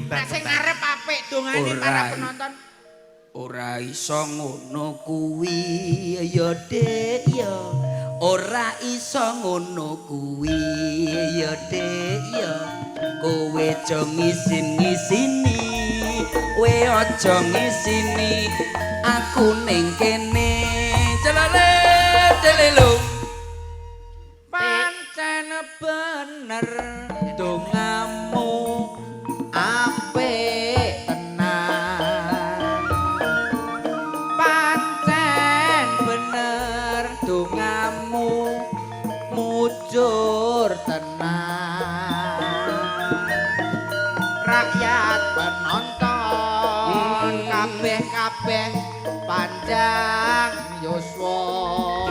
Nek sing ngarep apik dongane Ora. Para penonton. Ora iso ngono kuwi ya, Dik, ya. Ora iso ngono kuwi ya, Dik, ya. Kowe aja ngisin-ngisini. Kowe aja ngisini aku ning kene. Celale celelo. Pancen bener dongamu apik tenan. Pancen bener dongamu mujur tenan.